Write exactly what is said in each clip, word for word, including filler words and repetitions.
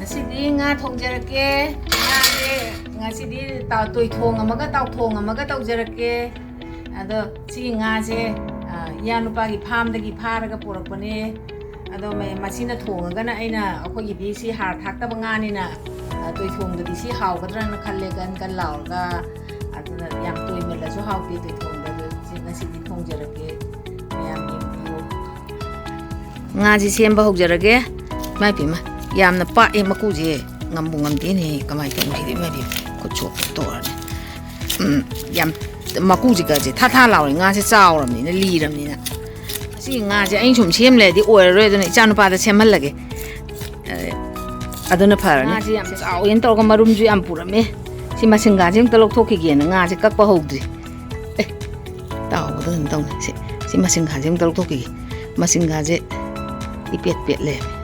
ꯉꯁꯤꯗꯤ ꯉꯥ ꯊꯣꯡꯖꯔꯛꯀꯦ꯫ ꯉꯥꯁꯦ ꯉꯁꯤꯗꯤ ꯇꯥ-, ꯇꯣꯏꯊꯣꯡ ꯑꯃꯒ ꯇꯥꯎꯊꯣꯡ ꯑꯃꯒ ꯇꯧꯖꯔꯛꯀꯦ꯫ ꯑꯗꯣ ꯁꯤꯒꯤ ꯉꯥꯁꯦ, ꯑ, ꯏꯌꯥꯅꯨꯄꯥꯒꯤ ꯐꯥꯝꯗꯒꯤ ꯐꯥꯔꯒ ꯄꯨꯔꯛꯄꯅꯦ꯫ ꯑꯗꯣ ꯃ-, ꯃꯁꯤꯅ ꯊꯣꯡꯉꯒꯅ ꯑꯩꯅ, ꯑꯩꯈꯣꯏꯒꯤꯗꯤ ꯁꯤ ꯍꯥꯔ ꯊꯥꯛꯇꯕ ꯉꯥꯅꯤꯅ, ꯑ, ꯇꯣꯏꯊꯣꯡꯗꯗꯤ ꯁꯤ ꯍꯥꯎꯒꯗ꯭ꯔꯅ ꯈꯜꯂꯦ, ꯀꯟ ꯀꯟ ꯂꯥꯎꯔꯒ꯫ ꯑꯗꯨꯅ ꯌꯥꯝ ꯇꯣꯏꯃꯜꯂꯁꯨ ꯍꯥꯎꯇꯦ ꯇꯣꯏꯊꯣꯡꯗ꯫ ꯑꯗꯣ ꯁꯤ ꯉꯁꯤꯗꯤ ꯊꯣꯡꯖꯔꯛꯀꯦ, ꯃꯌꯥꯝ ꯌꯦꯡꯕꯤꯌꯨ꯫ ꯉꯥꯁꯤ ꯁꯦꯝꯕ ꯍꯧꯖꯔꯒꯦ꯫ ꯏꯃꯥꯏ ꯄꯦꯝꯃ, ꯌꯥꯝꯅ ꯄꯥꯛꯑꯦ ꯃꯀꯨꯁꯦ꯫ ꯉꯝꯕꯨ ꯉꯝꯗꯦꯅꯦ, ꯀꯃꯥꯏꯅ ꯇꯧꯕꯅꯣ ꯁꯤꯗꯤ? ꯏꯃꯥꯏ ꯄꯦꯝꯃ, ꯈꯨꯠ ꯁꯣꯛꯄ ꯇꯧꯔꯅꯤ꯫ ꯎꯝ, ꯌꯥꯝ ꯃꯀꯨꯁꯤꯒꯁꯦ ꯊꯥ ꯊꯥ ꯂꯥꯎꯔꯦ꯫ ꯉꯥꯁꯦ ꯆꯥꯎꯔꯕꯅꯤꯅ, ꯂꯤꯔꯕꯅꯤꯅ꯫ ꯁꯤ ꯉꯥꯁꯦ ꯑꯩꯅ ꯁꯨꯝ ꯁꯦꯝ ꯂꯩꯔꯗꯤ ꯑꯣꯏꯔꯔꯣꯏ, ꯑꯗꯨꯅ ꯏꯆꯥꯅꯨꯄꯥꯗ ꯁꯦꯝꯍꯜꯂꯒꯦ꯫ ꯑꯦ, ꯑꯗꯨꯅ ꯐꯔꯅꯤ꯫ ꯉꯥꯁꯦ ꯌꯥꯝ ꯆꯥꯎꯋꯦꯅ ꯇꯧꯔꯒ ꯃꯔꯨꯝꯁꯨ ꯌꯥꯝ ꯄꯨꯔꯝꯃꯦ꯫ ꯁꯤ ꯃꯁꯤꯡꯒꯥꯁꯦ ꯑꯝꯇ ꯂꯧꯊꯣꯛꯈꯤꯒꯦꯅ ꯉꯥꯁꯦ ꯀꯛꯄ ꯍꯧꯗ꯭ꯔꯤ꯫ ꯑꯦ, ꯇꯥꯎꯕꯗ ꯑꯗꯨꯝ ꯇꯧꯅꯤ꯫ ꯁꯤ, ꯁꯤ ꯃꯁꯤꯡꯒꯥꯁꯦ ꯑꯝꯇ ꯂꯧꯊꯣꯛꯈꯤꯒꯦ꯫ ꯃꯁꯤꯡꯒꯥꯁꯦ ꯏꯄꯦꯠ ꯄꯦꯠ ꯂꯩꯔꯝꯃꯦ꯫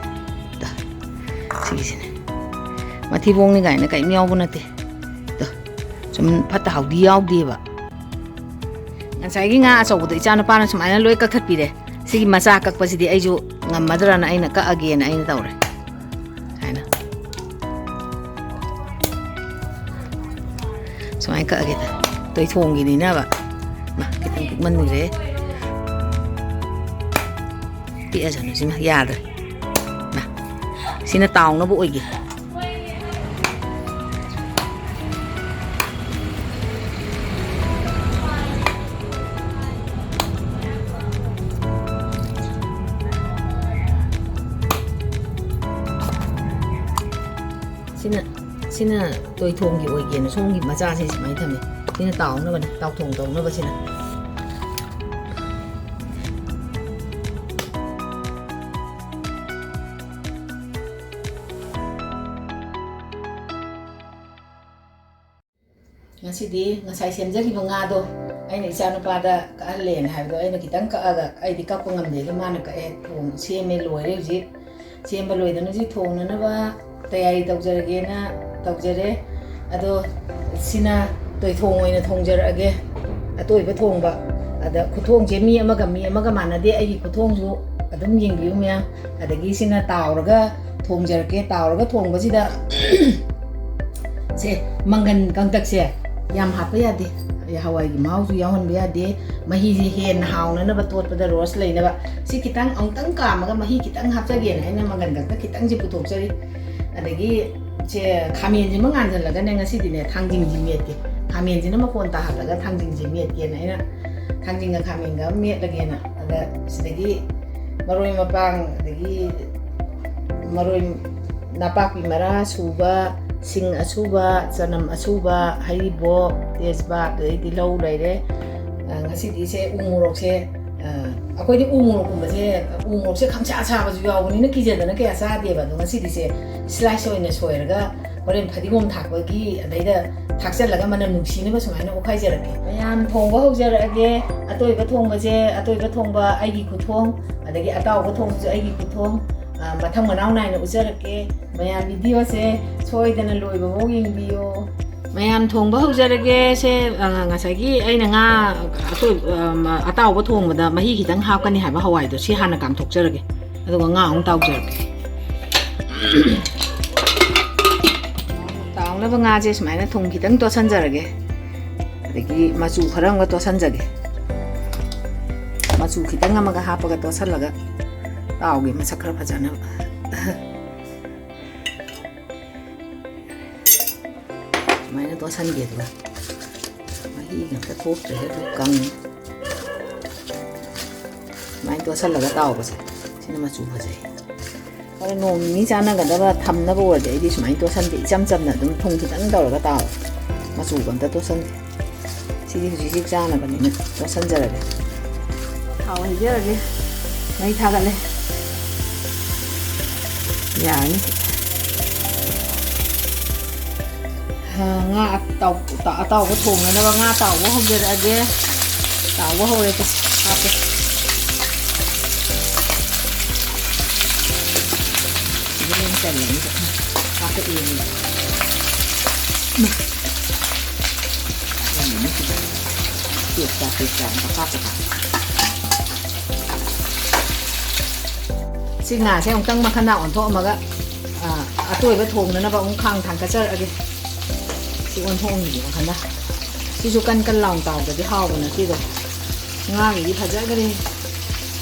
ꯇ, ꯁꯤꯒꯤꯁꯤꯅꯦ꯫ ꯃꯊꯤꯕꯣꯡꯅꯤ ꯀꯥꯏꯅ ꯀꯔꯤꯝ ꯌꯥꯎꯕ ꯅꯠꯇꯦ꯫ ꯇ, ꯁꯨꯝ ꯐꯠꯇ ꯍꯥꯎꯗꯤ ꯌꯥꯎꯗꯦꯕ꯫ ꯉꯁꯥꯏꯒꯤ ꯉꯥ ꯑꯆꯧꯕꯗꯣ ꯏꯆꯥꯅꯨꯄꯥꯅ ꯁꯨꯃꯥꯏꯅ ꯂꯣꯏ ꯀꯛꯊꯠꯄꯤꯔꯦ꯫ ꯁꯤꯒꯤ ꯃꯆꯥ ꯀꯛꯄꯁꯤꯗꯤ ꯑꯩꯁꯨ ꯉꯝꯃꯗ꯭ꯔꯅ ꯑꯩꯅ ꯀꯛꯑꯒꯦꯅ ꯑꯩꯅ ꯇꯧꯔꯦ꯫ ꯍꯥꯏꯅ ꯁꯨꯃꯥꯏꯅ ꯀꯛꯑꯒꯦꯗ꯫ ꯇꯣꯏꯊꯣꯡꯒꯤꯅꯤꯅꯕ꯫ ꯃꯥ, ꯈꯤꯇꯪ ꯄꯤꯛꯃꯟꯈ꯭ꯔꯦ꯫ ꯄꯤꯛꯑꯁꯅꯨ, ꯁꯤꯃ ꯌꯥꯗ꯭ꯔꯦ꯫ ꯃꯥ, ꯁꯤꯅ ꯇꯥꯎꯅꯕ ꯑꯣꯏꯒꯦ꯫ ꯁꯤꯅ, ꯁꯤꯅ ꯇꯣꯏꯊꯣꯡꯒꯤ ꯑꯣꯏꯒꯦꯅ ꯁꯣꯝꯒꯤ ꯃꯆꯥꯁꯦ ꯁꯨꯃꯥꯏꯅ ꯊꯝꯃꯦ꯫ ꯁꯤꯅ ꯇꯥꯎꯅꯕꯅꯦ, ꯇꯥꯎꯊꯣꯡ ꯇꯧꯅꯕꯁꯤꯅ꯫ ꯉꯁꯤꯗꯤ ꯉꯁꯥꯏ ꯁꯦꯝꯖꯈꯤꯕ ꯉꯥꯗꯣ ꯑꯩꯅ ꯏꯆꯥꯅꯨꯄꯥꯗ ꯀꯛꯍꯜꯂꯦꯅ ꯍꯥꯏꯕꯗꯣ ꯑꯩꯅ ꯈꯤꯇꯪ ꯀꯛꯑꯒ, ꯑꯩꯗꯤ ꯀꯛꯄ ꯉꯝꯗꯦ, ꯑꯗꯣ ꯃꯥꯅ ꯀꯛꯑꯦ, ꯊꯣꯡ ꯁꯦꯝꯃꯦ, ꯂꯣꯏꯔꯦ ꯍꯧꯖꯤꯛ꯫ ꯁꯦꯝꯕ ꯂꯣꯏꯗꯅ ꯍꯧꯖꯤꯛ ꯊꯣꯡꯅꯅꯕ ꯇꯌꯥꯔꯤ ꯇꯧꯖꯔꯒꯦꯅ ꯇꯧꯖꯔꯦ꯫ ꯑꯗꯣ ꯁꯤꯅ ꯇꯣꯏꯊꯣꯡ ꯑꯣꯏꯅ ꯊꯣꯡꯖꯔꯛꯑꯒꯦ, ꯑꯇꯣꯏꯕ ꯊꯣꯡꯕ꯫ ꯑꯗ ꯈꯨꯊꯣꯡꯁꯦ ꯃꯤ ꯑꯃꯒ ꯃꯤ ꯑꯃꯒ ꯃꯥꯟꯅꯗꯦ, ꯑꯩꯒꯤ ꯈꯨꯊꯣꯡꯁꯨ ꯑꯗꯨꯝ ꯌꯦꯡꯕꯤꯌꯨ ꯃꯌꯥꯝ꯫ ꯑꯗꯒꯤ ꯁꯤꯅ ꯇꯥꯎꯔꯒ ꯊꯣꯡꯖꯔꯛꯀꯦ꯫ ꯇꯥꯎꯔꯒ ꯊꯣꯡꯕꯁꯤꯗ ꯁꯦ, ꯃꯪꯒꯟ ꯀꯪꯇꯛꯁꯦ ꯌꯥꯝ ꯍꯥꯞꯄ ꯌꯥꯗꯦ꯫ ꯍꯋꯥꯏꯒꯤ ꯃꯍꯥꯎꯁꯨ ꯌꯥꯎꯍꯟꯕ ꯌꯥꯗꯦ꯫ ꯃꯍꯤꯁꯦ ꯍꯦꯟꯅ ꯍꯥꯎꯅꯅꯕ, ꯇꯣꯠꯄꯗ ꯔꯣꯁ ꯂꯩꯅꯕ꯫ ꯁꯤ ꯈꯤꯇꯪ ꯑꯃꯨꯛꯇꯪ ꯀꯥꯝꯃꯒ ꯃꯍꯤ ꯈꯤꯇꯪ ꯍꯥꯞꯆꯒꯦꯅ ꯑꯩꯅ ꯃꯪꯒꯟ ꯀꯪꯇꯛ ꯈꯤꯇꯪꯁꯦ ꯄꯨꯊꯣꯛꯆꯔꯤ꯫ ꯑꯗꯒꯤ ꯁꯦ, ꯈꯥꯃꯦꯟꯁꯤꯃ ꯉꯥꯟꯁꯤꯜꯂꯒꯅꯦ ꯉꯁꯤꯗꯤꯅꯦ ꯊꯥꯡꯖꯤꯡꯁꯤ ꯃꯦꯠꯀꯦ꯫ ꯈꯥꯃꯦꯟꯁꯤꯅ ꯃꯈꯣꯟ ꯇꯥꯍꯜꯂꯒ ꯊꯥꯡꯖꯤꯡꯁꯤ ꯃꯦꯠꯀꯦꯅ ꯑꯩꯅ ꯊꯥꯡꯖꯤꯡꯒ ꯈꯥꯃꯦꯟꯒ ꯑꯃ ꯃꯦꯠꯂꯒꯦꯅ꯫ ꯑꯗ ꯁꯤꯗꯒꯤ ꯃꯔꯣꯏ ꯃꯄꯥꯡ, ꯑꯗꯒꯤ ꯃꯔꯣꯏ ꯅꯄꯥꯛꯄꯤ ꯃꯔꯥ ꯁꯨꯕ, ꯁꯤꯡ ꯑꯁꯨꯕ, ꯆꯅꯝ ꯑꯁꯨꯕ, ꯍꯩꯔꯤꯕꯣꯞ, ꯇꯦꯖꯄꯥꯠ, ꯑꯗꯩ ꯇꯤꯜꯍꯧ ꯂꯩꯔꯦ꯫ ꯑ, ꯉꯁꯤꯗꯤ ꯁꯦ ꯎ ꯃꯣꯔꯣꯛꯁꯦ, ꯑ, ꯑꯩꯈꯣꯏꯗꯤ ꯎ ꯃꯣꯔꯣꯛꯀꯨꯝꯕꯁꯦ, ꯎ ꯃꯣꯔꯣꯛꯁꯦ ꯈꯪꯁꯥ ꯁꯥꯕꯁꯨ ꯌꯥꯎꯕꯅꯤꯅ ꯀꯤꯖꯗꯅ ꯀꯌꯥ ꯆꯥꯗꯦꯕ꯫ ꯑꯗꯣ ꯉꯁꯤꯗꯤ ꯁꯦ slice ꯑꯣꯏꯅ ꯁꯣꯏꯔꯒ ꯍꯣꯔꯦꯟ ꯐꯗꯤꯒꯣꯝ ꯊꯥꯛꯄꯒꯤ ꯑꯗꯩꯗ ꯊꯥꯛꯆꯜꯂꯒ ꯃꯅꯝ ꯅꯨꯡꯁꯤꯅꯕ ꯁꯨꯃꯥꯏꯅ ꯑꯣꯠꯈꯥꯏꯖꯔꯛꯀꯦ꯫ ꯃꯌꯥꯝ ꯊꯣꯡꯕ ꯍꯧꯖꯔꯛꯑꯒꯦ꯫ ꯑꯇꯣꯏꯕ ꯊꯣꯡꯕꯁꯦ, ꯑꯇꯣꯏꯕ ꯊꯣꯡꯕ ꯑꯩꯒꯤ ꯈꯨꯊꯣꯡ, ꯑꯗꯒꯤ ꯑꯇꯥꯎꯕ ꯊꯣꯡꯕꯁꯨ ꯑꯩꯒꯤ ꯈꯨꯊꯣꯡ꯫ ꯑ, ꯃꯊꯪ ꯃꯅꯥꯎ ꯅꯥꯏꯅ ꯎꯠꯆꯔꯛꯀꯦ꯫ ꯃꯌꯥꯝ videoꯁꯦ ꯁꯣꯏꯗꯅ ꯂꯣꯏꯕꯐꯥꯎ ꯌꯦꯡꯕꯤꯌꯣ꯫ ꯃꯌꯥꯝ ꯊꯣꯡꯕ ꯍꯧꯖꯔꯒꯦ꯫ ꯁꯦ, ꯑ, ꯉꯁꯥꯏꯒꯤ ꯑꯩꯅ ꯉꯥ ꯑꯇꯣꯏ-, ꯑ, ꯑꯇꯥꯎꯕ ꯊꯣꯡꯕꯗ ꯃꯍꯤ ꯈꯤꯇꯪ ꯍꯥꯞꯀꯅꯤ ꯍꯥꯏꯕ ꯍꯋꯥꯏꯗꯣ ꯁꯤ ꯍꯥꯟꯅ ꯀꯥꯝꯊꯣꯛꯆꯔꯒꯦ꯫ ꯑꯗꯨꯒ ꯉꯥ ꯑꯃꯨꯛ ꯇꯥꯎꯖꯔꯛꯀꯦ꯫ ꯇꯥꯎꯅꯕ ꯉꯥꯁꯦ ꯁꯨꯃꯥꯏꯅ ꯊꯨꯝ ꯈꯤꯇꯪ ꯇꯣꯠꯁꯟꯖꯔꯒꯦ꯫ ꯑꯗꯒꯤ ꯃꯆꯨ ꯈꯔ ꯑꯃꯒ ꯇꯣꯠꯁꯟꯖꯒꯦ꯫ ꯃꯆꯨ ꯈꯤꯇꯪ ꯑꯃꯒ ꯍꯥꯞꯄꯒ ꯇꯣꯠꯁꯜꯂꯒ ꯇꯥꯎꯒꯦ, ꯃꯁꯛ ꯈꯔ ꯐꯖꯅꯕ꯫ ꯁꯨꯃꯥꯏꯅ ꯇꯣꯠꯁꯟꯒꯦ꯫ ꯑꯗꯨꯒ ꯃꯍꯤ ꯉꯥꯛꯇ ꯊꯣꯛꯇ꯭ꯔꯦ, ꯑꯗꯨ ꯀꯪꯉꯦ꯫ ꯁꯨꯃꯥꯏꯅ ꯇꯣꯠꯁꯜꯂꯒ ꯇꯥꯎꯕꯁꯦ, ꯁꯤꯅ ꯃꯆꯨ ꯐꯖꯩ꯫ ꯍꯣꯔꯦꯟ ꯅꯣꯡ ꯅꯤꯅꯤ ꯆꯥꯟꯅꯒꯗꯕ ꯊꯝꯅꯕ ꯑꯣꯏꯔꯗꯤ ꯑꯩꯗꯤ ꯁꯨꯃꯥꯏꯅ ꯇꯣꯠꯁꯟꯗꯦ, ꯏꯆꯝ ꯆꯝꯅ ꯑꯗꯨꯝ ꯊꯨꯝ ꯈꯤꯇꯪ ꯇꯧꯔꯒ ꯇꯥꯎꯋꯦ꯫ ꯃꯆꯨꯒ ꯑꯝꯇ ꯇꯣꯠꯁꯟꯗꯦ꯫ ꯁꯤꯗꯤ ꯍꯧꯖꯤꯛ ꯍꯧꯖꯤꯛ ꯆꯥꯅꯕꯅꯤꯅ ꯇꯣꯠꯁꯟꯖꯔꯒꯦ꯫ ꯊꯥꯎ ꯍꯩꯖꯔꯒꯦ꯫ ꯃꯩ ꯊꯥꯒꯠꯂꯦ꯫ ꯌꯥꯔꯅꯤ꯫ ꯍꯥ, ꯉꯥ ꯑꯇꯥꯎ-, ꯑꯇꯥꯎꯕ ꯊꯣꯡꯅꯅꯕ ꯉꯥ ꯇꯥꯎꯕ ꯍꯧꯖꯔꯛꯑꯒꯦ꯫ ꯇꯥꯎꯕ ꯍꯧꯔꯦ꯫ ꯍꯥꯞꯄꯦ꯫ ꯁꯤꯗ ꯂꯣꯏ ꯆꯜꯂꯅꯤꯕ꯫ ꯍꯥꯞꯄꯛꯑꯦꯅꯦ꯫ ꯇꯦꯛꯇ ꯇꯦꯛꯇ ꯑꯝꯇ ꯍꯥꯞꯄꯒ꯫ ꯁꯤ ꯉꯥꯁꯦ ꯑꯃꯨꯛꯇꯪ ꯃꯈꯟ ꯑꯣꯟꯊꯣꯛꯑꯝꯃꯒ, ꯑ, ꯑꯇꯣꯏꯕ ꯊꯣꯡꯅꯅꯕ ꯑꯃꯨꯛ ꯈꯥꯡ ꯊꯥꯡꯀꯠꯆꯔꯛꯑꯒꯦ꯫ ꯁꯤ ꯑꯣꯟꯊꯣꯛꯑꯝꯒꯦ ꯃꯈꯟꯗ꯫ ꯁꯤꯁꯨ ꯀꯟ ꯀꯟ ꯂꯥꯎꯅ ꯇꯥꯎꯗ꯭ꯔꯗꯤ ꯍꯥꯎꯕ ꯅꯠꯇꯦꯗꯣ꯫ ꯉꯥꯒꯤꯗꯤ ꯐꯖꯈ꯭ꯔꯦ꯫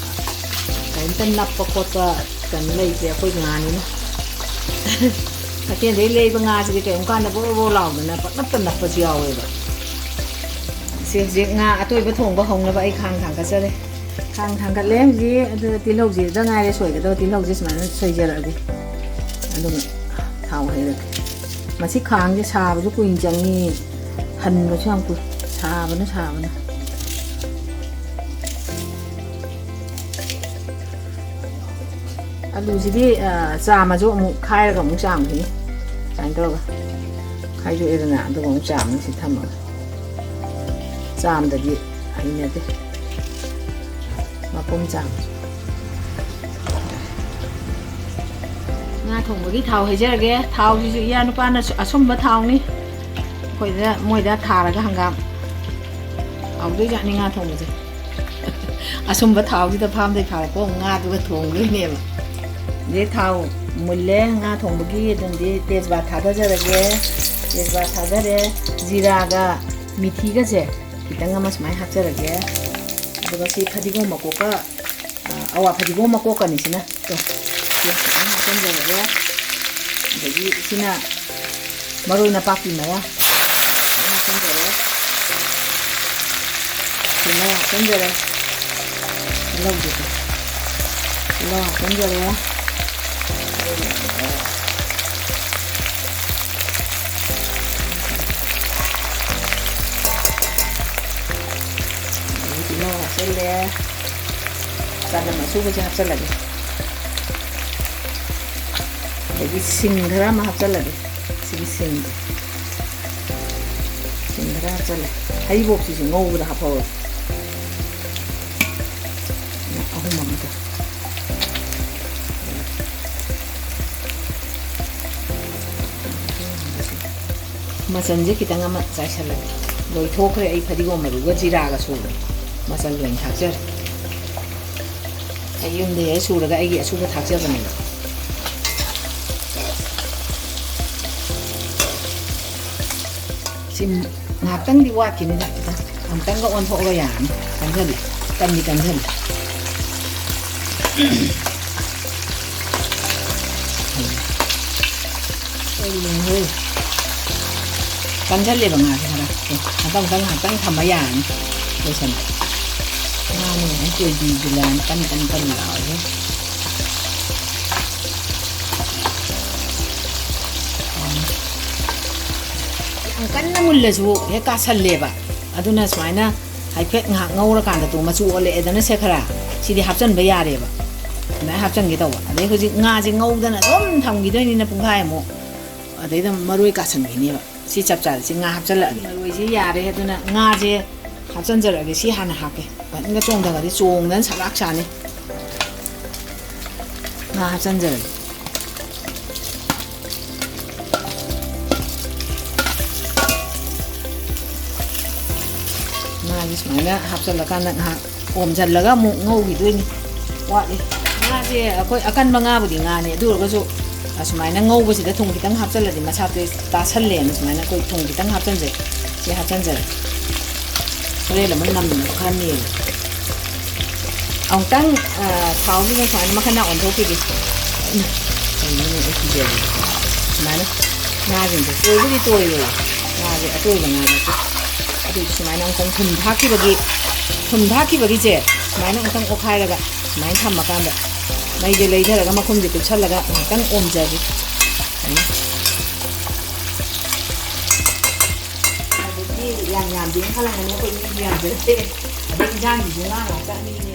ꯀꯔꯤꯝꯇ ꯅꯞꯄ ꯈꯣꯠꯄ ꯀꯩꯅꯣ ꯂꯩꯇꯦ ꯑꯩꯈꯣꯏ ꯉꯥꯅꯤꯅ꯫ ꯀꯩꯊꯦꯜꯗꯩ ꯂꯩꯕ ꯉꯥꯁꯤꯗꯤ ꯀꯔꯤꯒꯨꯝꯕ ꯀꯥꯟꯗ ꯕꯣꯔꯣ ꯕꯣꯔꯣ ꯂꯥꯎꯗꯅ ꯄꯪꯅꯞꯇ ꯅꯞꯄꯁꯨ ꯌꯥꯎꯋꯦꯕ꯫ ꯁꯤ ꯍꯧꯖꯤꯛ ꯉꯥ ꯑꯇꯣꯏꯕ ꯊꯣꯡꯕ ꯍꯧꯅꯕ ꯑꯩ ꯈꯥꯡ ꯊꯥꯡꯒꯠꯆꯔꯦ꯫ ꯈꯥꯡ ꯊꯥꯡꯒꯠꯂꯦ ꯍꯧꯖꯤꯛ꯫ ꯑꯗꯨ ꯇꯤꯜꯍꯧꯁꯤꯗ ꯉꯥꯏꯔꯦ ꯁꯣꯏꯒꯗꯕ꯫ ꯇꯤꯜꯍꯧꯁꯦ ꯁꯨꯃꯥꯏꯅ ꯁꯣꯏꯖꯔꯛꯑꯒꯦ꯫ ꯑꯗꯨꯒ ꯊꯥꯎ ꯍꯩꯔꯒꯦ꯫ ꯃꯁꯤ ꯈꯥꯡꯁꯦ ꯁꯥꯕꯁꯨ ꯀꯨꯏꯅ ꯆꯪꯉꯤ, ꯍꯟꯕꯁꯨ ꯌꯥꯝ ꯀꯨꯏ꯫ ꯁꯥꯕꯅ ꯁꯥꯕꯅ꯫ ꯑꯂꯨꯁꯤꯗꯤ, ꯑ, ꯆꯥꯝꯃꯁꯨ ꯑꯃꯨꯛ ꯈꯥꯏꯔꯒ ꯑꯃꯨꯛ ꯆꯥꯝꯈꯤꯅꯤ꯫ ꯁꯨꯃꯥꯏꯅ ꯇꯧꯔꯒ ꯈꯥꯏꯗꯣꯛꯑꯦꯗꯅ, ꯑꯗꯨꯒ ꯑꯃꯨꯛ ꯆꯥꯝꯃꯤ꯫ ꯁꯤ ꯊꯝꯃꯒ ꯆꯥꯝꯗꯗꯤ ꯍꯩꯅꯗꯦ꯫ ꯃꯄꯨꯝ ꯆꯥꯝ꯫ ꯉꯥ ꯊꯣꯡꯕꯒꯤ ꯊꯥꯎ ꯍꯩꯖꯔꯒꯦ꯫ ꯊꯥꯎꯁꯤꯁꯨ ꯏꯌꯥ ꯅꯨꯄꯥꯅ ꯑꯁꯨꯝꯕ ꯊꯥꯎꯅꯤ꯫ ꯑꯩꯈꯣꯏꯗ, ꯃꯣꯏꯗ ꯊꯥꯔꯒ ꯍꯪꯒꯥꯝ ꯍꯥꯎꯗꯣꯏꯖꯥꯠꯅꯤ ꯉꯥ ꯊꯣꯡꯕꯁꯦ꯫ ꯑꯁꯨꯝꯕ ꯊꯥꯎꯁꯤꯗ ꯐꯥꯝꯗꯩ ꯐꯥꯔꯛꯄ ꯉꯥꯗꯨꯒ ꯊꯣꯡꯗꯣꯏꯅꯦꯕ꯫ ꯑꯗꯩ ꯊꯥꯎ ꯃꯨꯜꯂꯦ ꯉꯥ ꯊꯣꯡꯕꯒꯤ꯫ ꯑꯗꯨꯗꯤ ꯇꯦꯖꯄꯥꯠ ꯊꯥꯗꯖꯔꯒꯦ꯫ ꯇꯦꯖꯄꯥꯠ ꯊꯥꯗꯔꯦ꯫ ꯖꯤꯔꯥꯒ ꯃꯤꯊꯤꯒꯁꯦ ꯈꯤꯇꯪ ꯑꯃ ꯁꯨꯃꯥꯏꯅ ꯍꯥꯞꯆꯔꯒꯦ꯫ ꯑꯗꯨꯒ ꯁꯤ ꯐꯗꯤꯒꯣꯝ ꯃꯀꯣꯛꯀ, ꯑ, ꯑꯋꯥ ꯐꯗꯤꯒꯣꯝ ꯃꯀꯣꯛꯀꯅꯤ ꯁꯤꯅ꯫ ꯇꯣ, ꯁꯤ ꯈꯤꯇꯪ ꯍꯥꯞꯆꯤꯟꯖꯔꯒꯦ꯫ ꯑꯗꯒꯤ ꯁꯤꯅ ꯃꯔꯣꯏ ꯅꯄꯥꯛꯄꯤ ꯃꯌꯥ ꯈꯤꯇꯪ ꯍꯥꯞꯆꯤꯟꯖꯔꯦ꯫ ꯇꯤꯜꯍꯧ ꯍꯥꯞꯆꯤꯟꯖꯔꯦ꯫ ꯇꯤꯜꯍꯧꯁꯤꯁꯨ꯫ ꯇꯤꯜꯍꯧ ꯍꯥꯞꯆꯤꯟꯖꯔꯦ꯫ ꯑꯗꯒꯤ ꯇꯤꯜꯍꯧ ꯍꯥꯞꯆꯤꯜꯂꯦ꯫ ꯆꯅꯝ ꯑꯁꯨꯕꯁꯦ ꯍꯥꯞꯆꯤꯜꯂꯒꯦ꯫ ꯑꯗꯒꯤ ꯁꯤꯡ ꯈꯔ ꯑꯃ ꯍꯥꯞꯆꯤꯜꯂꯒꯦ꯫ ꯁꯤꯒꯤ ꯁꯤꯡꯁꯦ꯫ ꯁꯤꯡ ꯈꯔ ꯍꯥꯞꯆꯤꯜꯂꯦ꯫ ꯍꯔꯤꯕꯣꯞꯁꯤꯁꯨ ꯉꯧꯕꯗ ꯍꯥꯞꯍꯧꯔꯒꯦ꯫ ꯑꯍꯨꯝ ꯑꯃꯒ꯫ ꯃꯆꯜꯁꯦ ꯈꯤꯇꯪ ꯑꯃ ꯆꯥꯏꯁꯜꯂꯒꯦ꯫ ꯂꯣꯏꯊꯣꯛꯈ꯭ꯔꯦ ꯑꯩ ꯐꯗꯤꯒꯣꯝ ꯃꯔꯨꯒ ꯖꯤꯔꯥꯒ ꯁꯨꯕ ꯃꯆꯜ ꯂꯣꯏꯅ ꯊꯥꯛꯆꯔꯦ꯫ ꯑꯩ ꯌꯨꯝꯗ ꯍꯦꯛ ꯁꯨꯔꯒ ꯑꯩꯒꯤ ꯑꯁꯨꯕ ꯊꯥꯛꯆꯕꯅꯦꯕ꯫ ꯁꯤ ꯉꯥꯏꯍꯥꯛꯇꯪꯗꯤ ꯋꯥꯠꯈꯤꯅꯤꯗ, ꯈꯤꯇꯪ ꯑꯃꯨꯛꯇꯪꯒ ꯑꯣꯟꯊꯣꯛꯑꯒ ꯌꯥꯔꯅꯤ꯫ ꯀꯟꯁꯤꯜꯂꯤ, ꯀꯟꯗꯤ ꯀꯟꯁꯤꯜꯂꯤ꯫ ꯀꯩꯅꯣꯍꯦ? ꯀꯟꯁꯤꯜꯂꯦꯕ ꯉꯥꯁꯦ ꯈꯔ꯫ ꯑꯦ, ꯉꯥꯛꯇꯪ, ꯉꯥꯛꯇꯪ, ꯉꯥꯛꯇꯪ ꯊꯝꯕ ꯌꯥꯔꯅꯤ꯫ ꯂꯣꯏꯁꯟꯕ꯫ ꯉꯥꯅꯦ, ꯀꯣꯏꯕꯤꯁꯦ ꯂꯥꯟ ꯀꯟ ꯀꯟ ꯀꯟ ꯂꯥꯎꯔꯦ꯫ ꯌꯥꯝ ꯀꯟꯅ ꯃꯨꯜꯂꯁꯨ ꯍꯦꯛ ꯀꯥꯁꯜꯂꯦꯕ꯫ ꯑꯗꯨꯅ ꯁꯨꯃꯥꯏꯅ ꯍꯥꯏꯐꯦꯠ ꯉꯥꯏꯍꯥꯛ ꯉꯧꯔꯀꯥꯟꯗ ꯇꯨ ꯃꯆꯨ ꯑꯣꯜꯂꯛꯑꯦꯗꯅ ꯁꯦ ꯈꯔ, ꯁꯤꯗꯤ ꯍꯥꯞꯆꯟꯕ ꯌꯥꯔꯦꯕ꯫ ꯑꯗꯨꯃꯥꯏꯅ ꯍꯥꯞꯆꯟꯒꯦ ꯇꯧꯕ꯫ ꯑꯗꯩ ꯍꯧꯖꯤꯛ ꯉꯥꯁꯦ ꯉꯧꯗꯅ ꯑꯗꯨꯝ ꯊꯝꯈꯤꯗꯣꯏꯅꯤꯅ ꯄꯨꯡꯈꯥꯏꯃꯨꯛ꯫ ꯑꯗꯩꯗ ꯃꯔꯣꯏ ꯀꯥꯁꯟꯈꯤꯅꯦꯕ꯫ ꯁꯤ ꯆꯞ ꯆꯥꯔꯦ꯫ ꯁꯤ ꯉꯥ ꯍꯥꯞꯆꯜꯂꯛꯑꯒꯦ꯫ ꯃꯔꯣꯏꯁꯤ ꯌꯥꯔꯦ꯫ ꯑꯗꯨꯅ ꯉꯥꯁꯦ ꯍꯥꯞꯆꯟꯖꯔꯛꯑꯒꯦ꯫ ꯁꯤ ꯍꯥꯟꯅ ꯍꯥꯞꯀꯦ꯫ ꯐꯖꯅ ꯆꯣꯡꯊꯒꯗꯤ ꯆꯣꯡꯗꯅ ꯁꯂꯥꯛ ꯆꯥꯅꯤ꯫ ꯉꯥ ꯍꯥꯞꯆꯟꯖꯔꯒꯦ꯫ ꯉꯥꯁꯦ ꯁꯨꯃꯥꯏꯅ ꯍꯥꯞꯆꯜꯂꯀꯥꯟꯗ ꯉꯥꯏꯍꯥꯛ ꯑꯣꯝꯁꯤꯜꯂꯒ ꯑꯃꯨꯛ ꯉꯧꯈꯤꯗꯣꯏꯅꯤ꯫ ꯋꯥꯠꯂꯤ꯫ ꯉꯥꯁꯦ ꯑꯩꯈꯣꯏ ꯑꯀꯟꯕ ꯉꯥꯕꯨꯗꯤ ꯉꯥꯅꯤ, ꯑꯗꯨ ꯑꯣꯏꯔꯒꯁꯨ ꯑꯁꯨꯃꯥꯏꯅ ꯉꯧꯕꯁꯤꯗ ꯊꯨꯝ ꯈꯤꯇꯪ ꯍꯥꯞꯆꯜꯂꯗꯤ ꯃꯁꯥ taste ꯇꯥꯁꯜꯂꯦꯅ ꯁꯨꯃꯥꯏꯅ ꯑꯩꯈꯣꯏ ꯊꯨꯝ ꯈꯤꯇꯪ ꯍꯥꯞꯆꯟꯖꯩ꯫ ꯁꯤ ꯍꯥꯞꯆꯟꯖꯔꯦ꯫ ꯍꯣꯔꯦꯟ ꯑꯃꯨꯛ ꯅꯝꯅꯕ ꯈꯔ ꯃꯦꯜꯂꯦ꯫ ꯑꯃꯨꯛꯇꯪ, ꯑ, ꯊꯥꯎꯁꯤꯗ ꯁꯨꯃꯥꯏꯅ ꯃꯈꯟ ꯃꯈꯟ ꯑꯣꯟꯊꯣꯛꯈꯤꯒꯦ꯫ ꯑꯩꯅ ꯀꯩꯅꯣꯅꯦ ꯑꯩ ꯀꯤꯖꯔꯤꯁꯦ꯫ ꯁꯨꯃꯥꯏꯅ ꯉꯥꯁꯤꯡꯁꯦ ꯇꯣꯏꯕꯨꯗꯤ ꯇꯣꯏꯔꯦ꯫ ꯉꯥꯁꯦ ꯑꯇꯣꯏꯕ ꯉꯥ ꯅꯠꯇꯦ꯫ ꯑꯗꯨ ꯁꯨꯃꯥꯏꯅ ꯑꯃꯨꯛꯇꯪ ꯊꯨꯝ ꯊꯥꯛꯈꯤꯕꯒꯤ, ꯊꯨꯝ ꯊꯥꯛꯈꯤꯕꯒꯤꯁꯦ ꯁꯨꯃꯥꯏꯅ ꯑꯃꯨꯛꯇꯪ ꯑꯣꯠꯈꯥꯏꯔꯒ ꯁꯨꯃꯥꯏꯅ ꯊꯝꯃꯀꯥꯟꯗ ꯃꯩꯁꯦ ꯂꯩꯊꯔꯒ ꯃꯈꯨꯝꯁꯦ ꯀꯨꯞꯁꯜꯂꯒ ꯉꯥꯏꯍꯥꯛꯇꯪ ꯑꯣꯝꯖꯒꯦ꯫ ꯁꯨꯃꯥꯏꯅ꯫ ꯑꯗꯨꯗꯤ ꯌꯥꯝ ꯌꯥꯝꯗꯦꯅ ꯈꯜꯂꯝꯒꯅꯤ, ꯑꯩꯈꯣꯏ ꯃꯤꯁꯨ ꯌꯥꯝꯖꯗꯦ꯫ ꯑꯗꯩ ꯏꯟꯖꯥꯡꯁꯤꯁꯨ ꯉꯥ ꯉꯥꯛꯇ ꯑꯅꯤꯅꯦ꯫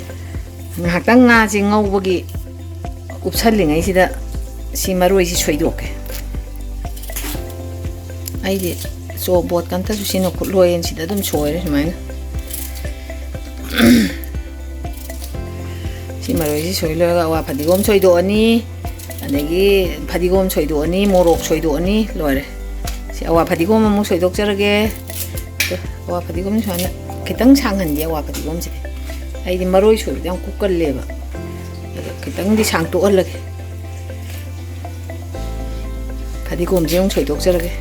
ꯉꯥꯏꯍꯥꯛꯇꯪ ꯉꯥꯁꯦ ꯉꯧꯕꯒꯤ ꯎꯞꯁꯜꯂꯤꯉꯩꯁꯤꯗ ꯁꯤ ꯃꯔꯣꯏꯁꯤ ꯁꯣꯏꯗꯣꯛꯀꯦ꯫ ꯑꯩꯗꯤ ꯆꯣꯕꯣꯠꯀ ꯑꯝꯇꯁꯨ ꯁꯤꯅ ꯈꯨꯠꯂꯣꯏꯅ ꯁꯤꯗ ꯑꯗꯨꯝ ꯁꯣꯏꯔꯦ ꯁꯨꯃꯥꯏꯅ꯫ ꯁꯤ ꯃꯔꯣꯏꯁꯤ ꯁꯣꯏ ꯂꯣꯏꯔꯒ ꯑꯋꯥ ꯐꯗꯤꯒꯣꯝ ꯁꯣꯏꯗꯣꯛꯑꯅꯤ, ꯑꯗꯒꯤ ꯐꯗꯤꯒꯣꯝ ꯁꯣꯏꯗꯣꯛꯑꯅꯤ, ꯃꯣꯔꯣꯛ ꯁꯣꯏꯗꯣꯛꯑꯅꯤ, ꯂꯣꯏꯔꯦ꯫ ꯁꯤ ꯑꯋꯥ ꯐꯗꯤꯒꯣꯝ ꯑꯃꯨꯛ ꯁꯣꯏꯗꯣꯛꯆꯔꯒꯦ꯫ ꯑꯋꯥ ꯐꯗꯤꯒꯣꯝ ꯁꯨꯃꯥꯏꯅ ꯈꯤꯇꯪ ꯁꯥꯡꯍꯟꯒꯦ꯫ ꯑꯋꯥ ꯐꯗꯤꯒꯣꯝꯁꯤꯗꯤ ꯑꯩꯗꯤ ꯃꯔꯣꯏ ꯁꯣꯏꯕꯗ ꯌꯥꯝ ꯀꯨꯞꯀꯜꯂꯦꯕ꯫ ꯈꯤꯇꯪꯗꯤ ꯁꯥꯡꯇꯣꯛꯍꯜꯂꯒꯦ꯫ ꯐꯗꯤꯒꯣꯝꯁꯦ ꯑꯃꯨꯛ ꯁꯣꯏꯗꯣꯛꯆꯔꯒꯦ꯫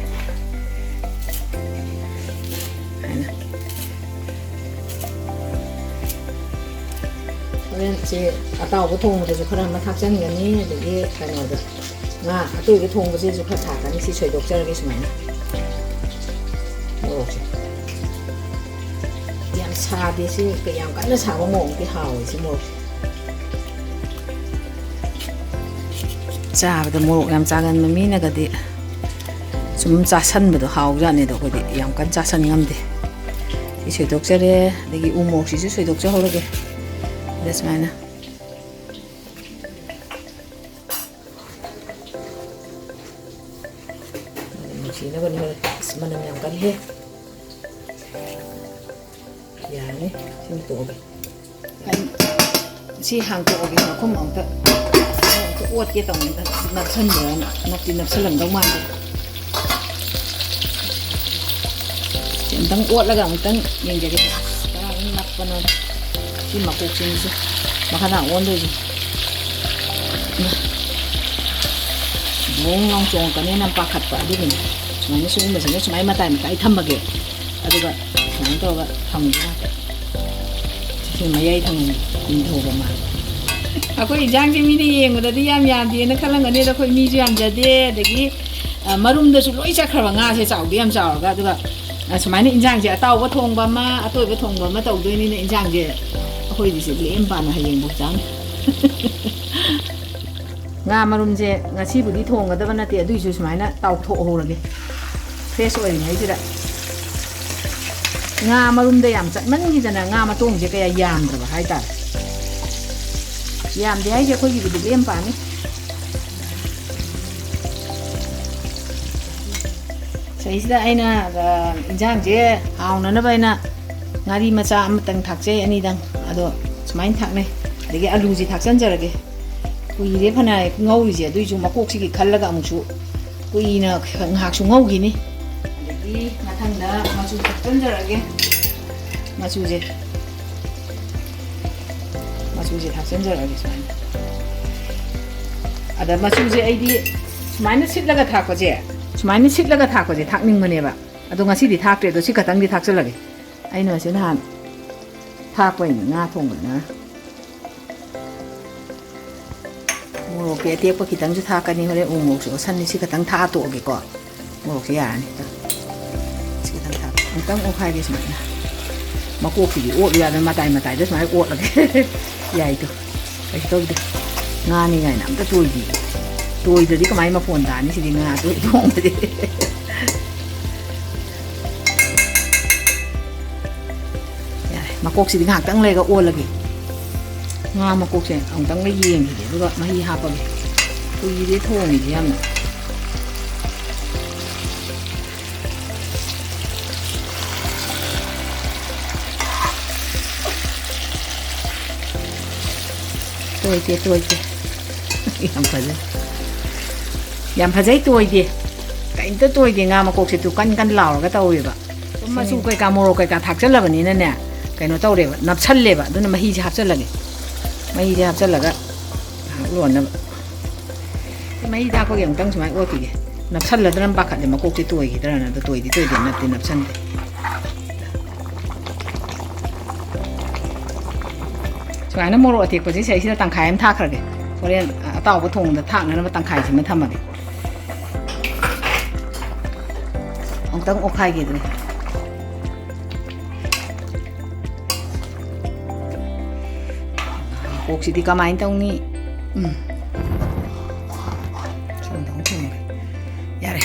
ꯍꯥꯏꯅ꯫ ꯍꯣꯔꯦꯟ ꯁꯤ ꯑꯇꯥꯎꯕ ꯊꯣꯡꯕꯗꯁꯨ ꯈꯔ ꯑꯃ ꯊꯥꯛꯆꯟꯒꯅꯤ, ꯑꯗꯒꯤ ꯀꯩꯅꯣꯗ ꯉꯥ ꯑꯇꯣꯏꯕ ꯊꯣꯡꯕꯁꯤꯁꯨ ꯈꯔ ꯊꯥꯛꯀꯅꯤ꯫ ꯁꯤ ꯁꯣꯏꯗꯣꯛꯆꯔꯒꯦ ꯁꯨꯃꯥꯏꯅ꯫ ꯃꯣꯔꯣꯛꯁꯦ ꯌꯥꯝ ꯁꯥꯗꯦ ꯁꯤ, ꯌꯥꯝ ꯀꯟꯅ ꯁꯥꯕ ꯃꯣꯔꯣꯛꯇꯤ ꯍꯥꯎꯋꯦ ꯁꯤ ꯃꯣꯔꯣꯛꯁꯦ꯫ ꯆꯥꯕꯗ ꯃꯣꯔꯣꯛ ꯌꯥꯝ ꯆꯥꯒꯟꯕ ꯃꯤꯅꯒꯗꯤ ꯁꯨꯝ ꯆꯥꯁꯟꯕꯗꯣ ꯍꯥꯎꯖꯥꯠꯅꯦ, ꯑꯗꯣ ꯑꯩꯈꯣꯏꯗꯤ ꯌꯥꯝ ꯀꯟꯅ ꯆꯥꯁꯟ ꯉꯝꯗꯦ꯫ ꯁꯤ ꯁꯣꯏꯗꯣꯛꯆꯔꯦ, ꯑꯗꯒꯤ ꯎ ꯃꯣꯔꯣꯛꯁꯤꯁꯨ ꯁꯣꯏꯗꯣꯛꯆꯍꯧꯔꯒꯦ꯫ ꯑꯗ ꯁꯨꯃꯥꯏꯅ ꯅꯨꯡꯁꯤꯅꯕꯅꯤ ꯍꯣꯏ꯫ ꯑꯁ, ꯃꯅꯝ ꯌꯥꯝ ꯀꯜꯂꯤꯍꯦ꯫ ꯌꯥꯔꯅꯤ꯫ ꯁꯤꯃ ꯇꯣꯛꯑꯒꯦ꯫ ꯑꯩ ꯁꯤ ꯍꯥꯡꯇꯣꯛꯑꯒꯦ, ꯃꯈꯨꯝ ꯑꯃꯨꯛꯇ, ꯑꯃꯨꯛꯇ ꯑꯣꯠꯀꯦ ꯇꯧꯅꯤꯗ, ꯅꯞꯁꯟꯕ꯭ꯔꯅ꯫ ꯅꯞꯇꯤ ꯅꯞꯁꯜꯂꯝꯗꯧ ꯃꯥꯟꯗꯦ꯫ ꯁꯤ ꯑꯃꯨꯛꯇꯪ ꯑꯣꯠꯂꯒ ꯑꯃꯨꯛꯇꯪ ꯌꯦꯡꯖꯒꯦ꯫ ꯀꯌꯥꯃꯨꯛ ꯅꯞꯄꯅꯣ꯫ ꯁꯤ ꯃꯀꯣꯛꯁꯤꯡꯁꯦ ꯃꯈꯥ ꯇꯥꯅ ꯑꯣꯟꯗꯣꯏꯁꯦ꯫ ꯕꯣꯡ ꯂꯥꯎ ꯆꯣꯡꯉꯛꯀꯅꯦꯅ ꯄꯥꯈꯠꯄ ꯑꯗꯨꯒꯤꯅꯤ꯫ ꯁꯨꯃꯥꯏꯅ ꯁꯤꯒꯨꯝꯕꯁꯤꯅ ꯁꯨꯃꯥꯏꯅ ꯃꯇꯥꯏ ꯃꯇꯥꯏ ꯊꯝꯃꯒꯦ꯫ ꯑꯗꯨꯒ ꯁꯨꯃꯥꯏꯅ ꯇꯧꯔꯒ ꯊꯝꯒꯦ꯫ ꯁꯤ ꯃꯌꯥꯏ ꯊꯝꯃꯒꯦ꯫ ꯀꯨꯏꯅ ꯊꯧꯕ ꯃꯥꯜꯂꯦ꯫ ꯑꯩꯈꯣꯏ ꯏꯟꯖꯥꯡꯁꯦ ꯃꯤꯅ ꯌꯦꯡꯕꯗꯗꯤ ꯌꯥꯝ ꯌꯥꯝꯗꯦꯅ ꯈꯜꯂꯝꯒꯅꯤ, ꯑꯗꯣ ꯑꯩꯈꯣꯏ ꯃꯤꯁꯨ ꯌꯥꯝꯖꯗꯦ꯫ ꯑꯗꯒꯤ, ꯑ, ꯃꯔꯨꯝꯗꯁꯨ ꯂꯣꯏ ꯆꯠꯈ꯭ꯔꯕ, ꯉꯥꯁꯦ ꯆꯥꯎꯗꯤ ꯌꯥꯝ ꯆꯥꯎꯔꯒ꯫ ꯑꯗꯨꯒ, ꯑ, ꯁꯨꯃꯥꯏꯅ ꯏꯟꯖꯥꯡꯁꯦ ꯑꯇꯥꯎꯕ ꯊꯣꯡꯕ ꯑꯃ, ꯑꯇꯣꯏꯕ ꯊꯣꯡꯕ ꯑꯃ ꯇꯧꯗꯣꯏꯅꯤꯅ, ꯏꯟꯖꯥꯡꯁꯦ ꯑꯩꯈꯣꯏꯒꯤꯁꯦ ꯂꯦꯝ ꯄꯥꯅ ꯍꯌꯦꯡꯐꯥꯎ ꯆꯥꯅꯤ꯫ ꯉꯥ ꯃꯔꯨꯝꯁꯦ ꯉꯁꯤꯕꯨꯗꯤ ꯊꯣꯡꯒꯗꯕ ꯅꯠꯇꯦ, ꯑꯗꯨꯏꯁꯨ ꯁꯨꯃꯥꯏꯅ ꯇꯥꯎꯊꯣꯛꯍꯧꯔꯒꯦ꯫ ꯐ꯭ꯔꯦꯁ ꯑꯣꯏꯔꯤꯉꯩꯁꯤꯗ꯫ ꯉꯥ ꯃꯔꯨꯝꯗ ꯌꯥꯝ ꯆꯠꯃꯟꯈꯤꯗꯅ ꯉꯥ ꯃꯇꯣꯡꯁꯦ ꯀꯌꯥ ꯌꯥꯝꯗ꯭ꯔꯕ ꯍꯥꯏꯇꯥꯔꯦ꯫ ꯌꯥꯝꯗꯦ ꯍꯥꯏꯁꯦ ꯑꯩꯈꯣꯏꯒꯤꯕꯨꯗꯤ ꯂꯦꯝ ꯄꯥꯅꯤ꯫ ꯁꯤꯗꯩꯁꯤꯗ ꯑꯩꯅ, ꯑ, ꯏꯟꯖꯥꯡꯁꯦ ꯍꯥꯎꯅꯅꯕ ꯑꯩꯅ ꯉꯥꯔꯤ ꯃꯆꯥ ꯑꯃꯇꯪ ꯊꯥꯛꯆꯩ, ꯑꯅꯤꯗꯪ꯫ ꯑꯗꯣ ꯁꯨꯃꯥꯏꯅ ꯊꯥꯛꯅꯩ꯫ ꯑꯗꯒꯤ ꯑꯂꯨꯁꯦ ꯊꯥꯛꯆꯟꯖꯔꯒꯦ꯫ ꯀꯨꯏꯔꯦ ꯐꯅ ꯉꯧꯔꯤꯁꯦ, ꯑꯗꯨꯏꯁꯨ ꯃꯀꯣꯛꯁꯤꯒꯤ ꯈꯜꯂꯒ ꯑꯃꯨꯛꯁꯨ ꯀꯨꯏꯅ ꯉꯥꯏꯍꯥꯛꯁꯨ ꯉꯧꯈꯤꯅꯤ꯫ ꯑꯗꯒꯤ ꯃꯊꯪꯗ ꯃꯆꯨ ꯊꯥꯛꯆꯟꯖꯔꯒꯦ꯫ ꯃꯆꯨꯁꯦ, ꯃꯆꯨꯁꯦ ꯊꯥꯛꯆꯟꯖꯔꯒꯦ ꯁꯨꯃꯥꯏꯅ꯫ ꯑꯗ ꯃꯆꯨꯁꯦ ꯑꯩꯗꯤ ꯁꯨꯃꯥꯏꯅ ꯁꯤꯠꯂꯒ ꯊꯥꯛꯄꯁꯦ, ꯁꯨꯃꯥꯏꯅ ꯁꯤꯠꯂꯒ ꯊꯥꯛꯄꯁꯦ ꯊꯥꯛꯅꯤꯡꯕꯅꯦꯕ꯫ ꯑꯗꯣ ꯉꯁꯤꯗꯤ ꯊꯥꯛꯇ꯭ꯔꯦ꯫ ꯑꯗꯣ ꯁꯤ ꯈꯛꯇꯪꯗꯤ ꯊꯥꯛꯆꯜꯂꯒꯦ꯫ ꯑꯩꯅ ꯃꯁꯤ ꯅꯍꯥꯟ ꯊꯥꯛꯄꯩꯅꯦ, ꯉꯥ ꯊꯣꯡꯕꯗ ꯉꯥ꯫ ꯃꯣꯔꯣꯛꯀꯤ ꯑꯇꯦꯛꯄ ꯈꯤꯇꯪꯁꯨ ꯊꯥꯛꯀꯅꯤ꯫ ꯍꯣꯔꯦꯟ ꯎ ꯃꯣꯔꯣꯛꯁꯨ ꯑꯣꯠꯁꯟꯅꯤ꯫ ꯁꯤ ꯈꯛꯇꯪ ꯊꯥꯛꯑ ꯇꯣꯛꯑꯒꯦꯀꯣ꯫ ꯃꯣꯔꯣꯛꯁꯦ ꯌꯥꯔꯅꯤ꯫ ꯁꯤ ꯈꯤꯇꯪ ꯊꯥꯛ-, ꯑꯃꯨꯛꯇꯪ ꯑꯣꯠꯈꯥꯏꯒꯦ ꯁꯨꯃꯥꯏꯅ꯫ ꯃꯀꯣꯛꯁꯤꯗꯤ ꯑꯣꯠꯂꯨ ꯌꯥꯗꯅ ꯃꯇꯥꯏ ꯃꯇꯥꯏꯗ ꯁꯨꯃꯥꯏꯅ ꯑꯣꯠꯂꯒꯦ꯫ ꯌꯥꯏꯗꯣ꯫ ꯀꯩꯁꯨ ꯇꯧꯗꯦ꯫ ꯉꯥꯅꯤ ꯀꯥꯏꯅ ꯑꯝꯇ ꯇꯣꯏꯗꯦ꯫ ꯇꯣꯏꯗ꯭ꯔꯗꯤ ꯀꯃꯥꯏꯅ ꯃꯐꯣꯟ ꯇꯥꯅꯤ? ꯁꯤꯗꯤ ꯉꯥ ꯑꯇꯣꯏ ꯊꯣꯡꯕꯗꯤ꯫ ꯌꯥꯔꯦ, ꯃꯀꯣꯛꯁꯤꯗꯤ ꯉꯥꯏꯍꯥꯛꯇꯪ ꯂꯩꯔꯒ ꯑꯣꯜꯂꯒꯦ꯫ ꯉꯥ ꯃꯀꯣꯛꯁꯦ ꯑꯃꯨꯛꯇꯪꯒ ꯌꯦꯡꯈꯤꯒꯦ, ꯑꯗꯨꯒ ꯃꯍꯤ ꯍꯥꯞꯄꯒꯦ꯫ ꯀꯨꯏꯔꯦ ꯊꯣꯡꯉꯤꯁꯦ ꯌꯥꯝꯅ꯫ ꯇꯣꯏꯗꯦ, ꯇꯣꯏꯗꯦ꯫ ꯌꯥꯝ ꯐꯖꯩ꯫ ꯌꯥꯝ ꯐꯖꯩ, ꯇꯣꯏꯗꯦ꯫ ꯀꯩꯝꯇ ꯇꯣꯏꯗꯦ꯫ ꯉꯥ ꯃꯀꯣꯛꯁꯦ ꯇꯨ ꯀꯟ ꯀꯟ ꯂꯥꯎꯔꯒ ꯇꯧꯋꯦꯕ꯫ ꯁꯨꯝ ꯃꯆꯨ ꯀꯩꯀꯥ, ꯃꯣꯔꯣꯛ ꯀꯩꯀꯥ ꯊꯥꯛꯆꯜꯂꯕꯅꯤꯅꯅꯦ, ꯀꯩꯅꯣ ꯇꯧꯔꯦꯕ, ꯅꯞꯁꯜꯂꯦꯕ꯫ ꯑꯗꯨꯅ ꯃꯍꯤꯁꯦ ꯍꯥꯞꯆꯜꯂꯒꯦ꯫ ꯃꯍꯤꯁꯦ ꯍꯥꯞꯆꯜꯂꯒ ꯉꯥꯏꯍꯥꯛ ꯂꯣꯟꯅꯕ꯫ ꯃꯍꯤ ꯊꯥꯛꯄꯒꯤ ꯑꯃꯨꯛꯇꯪ ꯁꯨꯃꯥꯏꯅ ꯑꯣꯠꯈꯤꯒꯦ꯫ ꯅꯞꯁꯜꯂꯗ꯭ꯔꯥ ꯄꯥꯈꯠꯂꯦ, ꯃꯀꯣꯛꯁꯦ ꯇꯣꯏꯈꯤꯗ꯭ꯔꯥꯅ꯫ ꯑꯗꯣ ꯇꯣꯏꯗꯤ ꯇꯣꯏꯗꯦ, ꯅꯞꯇꯤ ꯅꯞꯁꯟꯗꯦ꯫ ꯁꯨꯃꯥꯏꯅ ꯃꯣꯔꯣꯛ ꯑꯇꯦꯛꯄꯁꯦ ꯁꯤꯗꯩꯁꯤꯗ ꯇꯪꯈꯥꯏ ꯑꯃ ꯊꯥꯛꯈ꯭ꯔꯒꯦ꯫ ꯍꯣꯔꯦꯟ ꯑꯇꯥꯎꯕ ꯊꯣꯡꯕꯗ ꯊꯥꯛꯅꯅꯕ ꯇꯪꯈꯥꯏꯁꯤꯃ ꯊꯝꯃꯒꯦ꯫ ꯑꯃꯨꯛꯇꯪ ꯑꯣꯠꯈꯥꯏꯒꯦ ꯑꯗꯨꯗꯤ꯫ ꯀꯣꯛꯁꯤꯗꯤ ꯀꯃꯥꯏꯅ ꯇꯧꯅꯤ? ꯎꯝ꯫ ꯁꯣꯝꯗ ꯑꯃꯨꯛ ꯊꯝꯃꯒꯦ꯫ ꯌꯥꯔꯦ꯫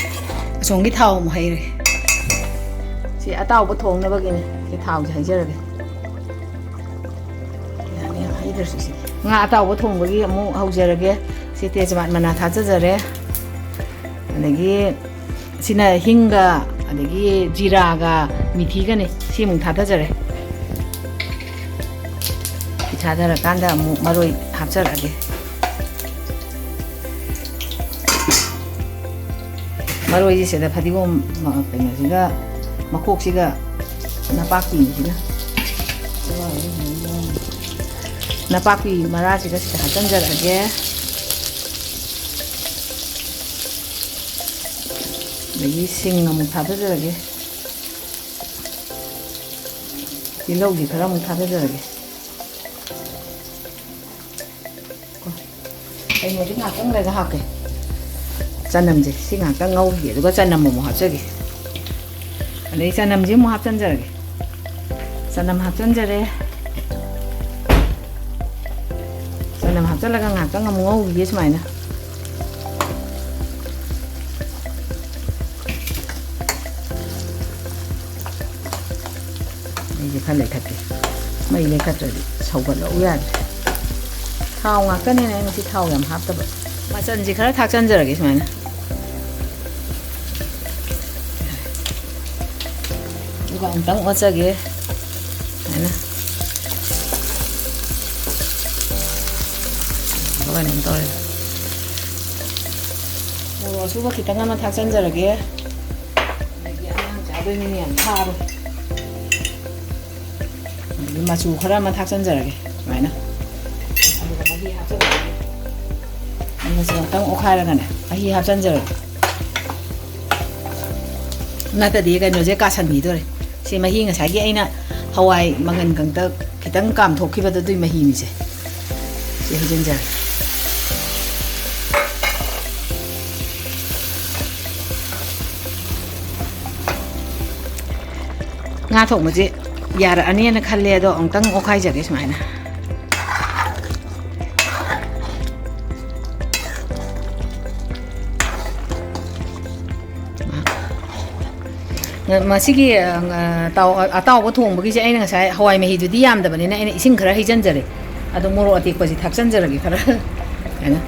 ꯑꯁꯣꯝꯒꯤ ꯊꯥꯎ ꯑꯃꯨꯛ ꯍꯩꯔꯦ꯫ ꯁꯤ ꯑꯇꯥꯎꯕ ꯊꯣꯡꯅꯕꯒꯤꯅꯦ꯫ ꯁꯤ ꯊꯥꯎꯁꯦ ꯍꯩꯖꯔꯒꯦ꯫ ꯌꯥꯅꯤ, ꯌꯥꯝ ꯍꯩꯗ꯭ꯔꯁꯨ ꯁꯤ꯫ ꯉꯥ ꯑꯇꯥꯎꯕ ꯊꯣꯡꯕꯒꯤ ꯑꯃꯨꯛ ꯍꯧꯖꯔꯒꯦ꯫ ꯁꯤ ꯇꯦꯖꯄꯥꯠ ꯃꯅꯥ ꯊꯥꯖꯖꯔꯦ꯫ ꯑꯗꯒꯤ ꯁꯤꯅ ꯍꯤꯡꯒ, ꯑꯗꯒꯤ ꯖꯤꯔꯥꯒ ꯃꯤꯊꯤꯒꯅꯤ꯫ ꯁꯤꯃꯨꯛ ꯊꯥꯗꯖꯔꯦ꯫ ꯁꯤ ꯊꯥꯗꯔꯀꯥꯟꯗ ꯑꯃꯨꯛ ꯃꯔꯣꯏ ꯍꯥꯞꯆꯔꯛꯑꯒꯦ꯫ ꯃꯔꯣꯏꯁꯦ ꯁꯤꯗ ꯐꯗꯤꯒꯣꯝ, ꯃ-, ꯀꯩꯅꯣꯁꯤꯒ, ꯃꯈꯣꯛꯁꯤꯒ, ꯅꯄꯥꯛꯄꯤꯁꯤꯒ, ꯅꯄꯥꯛꯄꯤ ꯃꯔꯥꯁꯤꯒ ꯁꯤꯗ ꯍꯥꯞꯆꯤꯟꯖꯔꯛꯑꯒꯦ꯫ ꯑꯗꯒꯤ ꯁꯤꯡ ꯑꯃꯨꯛ ꯊꯥꯗꯖꯔꯒꯦ꯫ ꯇꯤꯜꯍꯧꯁꯤ ꯈꯔ ꯑꯃꯨꯛ ꯊꯥꯗꯖꯔꯒꯦ꯫ ꯀꯩꯅꯣꯗꯤ ꯉꯥꯛꯇꯪ ꯂꯩꯔꯒ ꯍꯥꯞꯀꯦ꯫ ꯆꯅꯝꯁꯦ ꯁꯤ ꯉꯥꯛꯇꯪ ꯉꯧꯈꯤꯒꯦ, ꯑꯗꯨꯒ ꯆꯅꯝ ꯑꯃꯨꯛ ꯍꯥꯞꯆꯒꯦ꯫ ꯑꯗꯩ ꯆꯅꯝꯁꯤ ꯑꯃꯨꯛ ꯍꯥꯞꯆꯤꯟꯖꯔꯒꯦ꯫ ꯆꯅꯝ ꯍꯥꯞꯆꯤꯟꯖꯔꯦ꯫ ꯆꯅꯝ ꯍꯥꯞꯆꯤꯜꯂꯒ ꯉꯥꯛꯇꯪ ꯑꯃꯨꯛ ꯉꯧꯈꯤꯒꯦ ꯁꯨꯃꯥꯏꯅ꯫ ꯑꯩꯁꯦ ꯈꯔ ꯂꯩꯈꯠꯀꯦ꯫ ꯃꯩ ꯂꯩꯈꯠꯇ꯭ꯔꯗꯤ ꯁꯧꯒꯠꯂꯛꯎ ꯌꯥꯗ꯭ꯔꯦ꯫ ꯊꯥꯎ ꯉꯥꯛꯇꯅꯦꯅ ꯑꯩ ꯉꯁꯤ ꯊꯥꯎ ꯌꯥꯝ ꯍꯥꯞꯇꯕ꯫ ꯃꯆꯜꯁꯦ ꯈꯔ ꯊꯥꯛꯆꯟꯖꯔꯒꯦ ꯁꯨꯃꯥꯏꯅ꯫ ꯑꯗꯨꯒ ꯑꯃꯨꯛꯇꯪ ꯑꯣꯠꯆꯒꯦ꯫ ꯁꯨꯃꯥꯏꯅ꯫ ꯂꯣꯏꯅ ꯑꯗꯨꯝ ꯇꯧꯔꯦ꯫ ꯃꯣꯔꯣꯛ ꯑꯁꯨꯕ ꯈꯤꯇꯪ ꯑꯃ ꯊꯥꯛꯆꯟꯖꯔꯒꯦ꯫ ꯑꯗꯒꯤ ꯑꯉꯥꯡ ꯆꯥꯗꯣꯏꯅꯤꯅ ꯌꯥꯝ ꯊꯥꯛꯑꯔꯣꯏ꯫ ꯑꯗꯒꯤ ꯃꯆꯨ ꯈꯔ ꯑꯃ ꯊꯥꯛꯆꯟꯖꯔꯒꯦ ꯁꯨꯃꯥꯏꯅ꯫ ꯑꯗꯨꯒ ꯃꯍꯤ ꯍꯥꯞꯆꯟꯖꯔꯒꯦ꯫ ꯑꯗꯨꯒ ꯁꯤ ꯑꯃꯨꯛꯇꯪ ꯑꯣꯠꯈꯥꯏꯔꯒꯅꯦ ꯃꯍꯤ ꯍꯥꯞꯆꯟꯖꯔꯒꯦ꯫ ꯅꯠꯇ꯭ꯔꯗꯤ ꯀꯩꯅꯣꯁꯦ ꯀꯥꯁꯟꯈꯤꯗꯣꯔꯦ꯫ ꯁꯤ ꯃꯍꯤ ꯉꯁꯥꯏꯒꯤ ꯑꯩꯅ ꯍꯋꯥꯏ ꯃꯪꯒꯟ ꯀꯪꯇꯛ ꯈꯤꯇꯪ ꯀꯥꯝꯊꯣꯛꯈꯤꯕꯗꯣ ꯑꯗꯨꯏ ꯃꯍꯤꯅꯤꯁꯦ꯫ ꯁꯤ ꯍꯩꯖꯤꯟꯖꯔꯒꯦ꯫ ꯉꯥ ꯊꯣꯡꯕꯁꯦ ꯌꯥꯔꯛꯑꯅꯦꯅ ꯈꯜꯂꯦ, ꯑꯗꯣ ꯑꯃꯨꯛꯇꯪ ꯑꯣꯠꯈꯥꯏꯖꯒꯦ ꯁꯨꯃꯥꯏꯅ꯫ ꯃꯁꯤꯒꯤ, ꯑ, ꯇꯥꯎ-, ꯑꯇꯥꯎꯕ ꯊꯣꯡꯕꯒꯤꯁꯦ ꯑꯩꯅ ꯉꯁꯥꯏ ꯍꯋꯥꯏ ꯃꯍꯤꯗꯨꯗꯤ ꯌꯥꯝꯗꯕꯅꯤꯅ ꯑꯩꯅ ꯏꯁꯤꯡ ꯈꯔ ꯍꯩꯖꯤꯟꯖꯔꯦ꯫ ꯑꯗꯣ ꯃꯣꯔꯣꯛ ꯑꯇꯦꯛꯄꯁꯤ ꯊꯥꯛꯆꯟꯖꯔꯒꯦ ꯈꯔ꯫ ꯁꯨꯃꯥꯏꯅ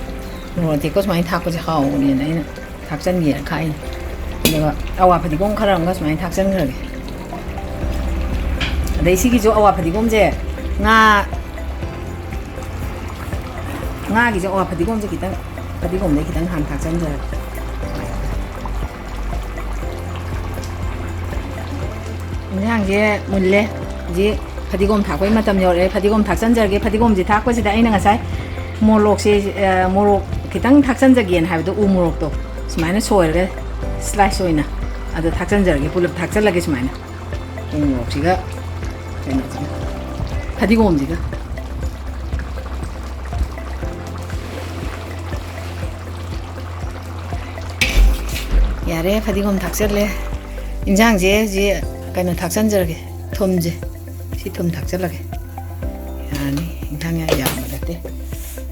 ꯃꯣꯔꯣꯛ ꯑꯇꯦꯛꯄ ꯁꯨꯃꯥꯏꯅ ꯊꯥꯛꯄꯁꯦ ꯍꯥꯎꯕꯅꯦꯅ ꯑꯩꯅ ꯊꯥꯛꯆꯟꯒꯦꯅ ꯈꯥꯛꯏꯅꯦ꯫ ꯑꯗꯨꯒ ꯑꯋꯥ ꯐꯗꯤꯒꯣꯝ ꯈꯔ ꯑꯃꯒ ꯁꯨꯃꯥꯏꯅ ꯊꯥꯛꯆꯟꯈ꯭ꯔꯒꯦ꯫ ꯑꯗꯩ ꯁꯤꯒꯤꯁꯨ ꯑꯋꯥ ꯐꯗꯤꯒꯣꯝꯁꯦ ꯉꯥ, ꯉꯥꯒꯤꯁꯨ ꯑꯋꯥ ꯐꯗꯤꯒꯣꯝꯁꯦ ꯈꯤꯇꯪ, ꯐꯗꯤꯒꯣꯝꯗꯩ ꯈꯤꯇꯪ ꯍꯥꯟꯅ ꯊꯥꯛꯆꯟꯖꯔꯒꯦ꯫ ꯏꯟꯁꯥꯡꯁꯦ ꯃꯨꯜꯂꯦ꯫ ꯍꯧꯖꯤꯛ ꯐꯗꯤꯒꯣꯝ ꯊꯥꯛꯄꯒꯤ ꯃꯇꯝ ꯌꯧꯔꯛꯑꯦ꯫ ꯐꯗꯤꯒꯣꯝ ꯊꯥꯛꯆꯟꯖꯔꯒꯦ꯫ ꯐꯗꯤꯒꯣꯝꯁꯦ ꯊꯥꯛꯄꯁꯤꯗ ꯑꯩꯅ ꯉꯁꯥꯏ ꯃꯣꯔꯣꯛꯁꯦ, ꯑ, ꯃꯣꯔꯣꯛ ꯈꯤꯇꯪ ꯊꯥꯛꯆꯟꯖꯒꯦꯅ ꯍꯥꯏꯕꯗꯣ, ꯎ ꯃꯣꯔꯣꯛꯇꯣ ꯁꯨꯃꯥꯏꯅ ꯁꯣꯏꯔꯒ ꯁ꯭ꯂꯥꯏꯁ ꯑꯣꯏꯅ ꯑꯗ ꯊꯥꯛꯆꯟꯖꯔꯒꯦ, ꯄꯨꯂꯞ ꯊꯥꯛꯆꯜꯂꯒꯦ ꯁꯨꯃꯥꯏꯅ꯫ ꯎ ꯃꯣꯔꯣꯛꯁꯤꯒ ꯀꯩꯅꯣꯁꯤꯒ, ꯐꯗꯤꯒꯣꯝꯁꯤꯒ꯫ ꯌꯥꯔꯦ, ꯐꯗꯤꯒꯣꯝ ꯊꯥꯛꯆꯜꯂꯦ꯫ ꯏꯟꯖꯥꯡꯁꯦ ꯍꯧꯖꯤꯛ ꯀꯩꯅꯣ ꯊꯥꯛꯆꯟꯖꯔꯒꯦ, ꯊꯨꯝꯁꯦ꯫ ꯁꯤ ꯊꯨꯝ ꯊꯥꯛꯆꯜꯂꯒꯦ꯫ ꯌꯥꯔꯅꯤ, ꯏꯟꯖꯥꯡ ꯌꯥꯝ ꯌꯥꯝꯕ ꯅꯠꯇꯦ꯫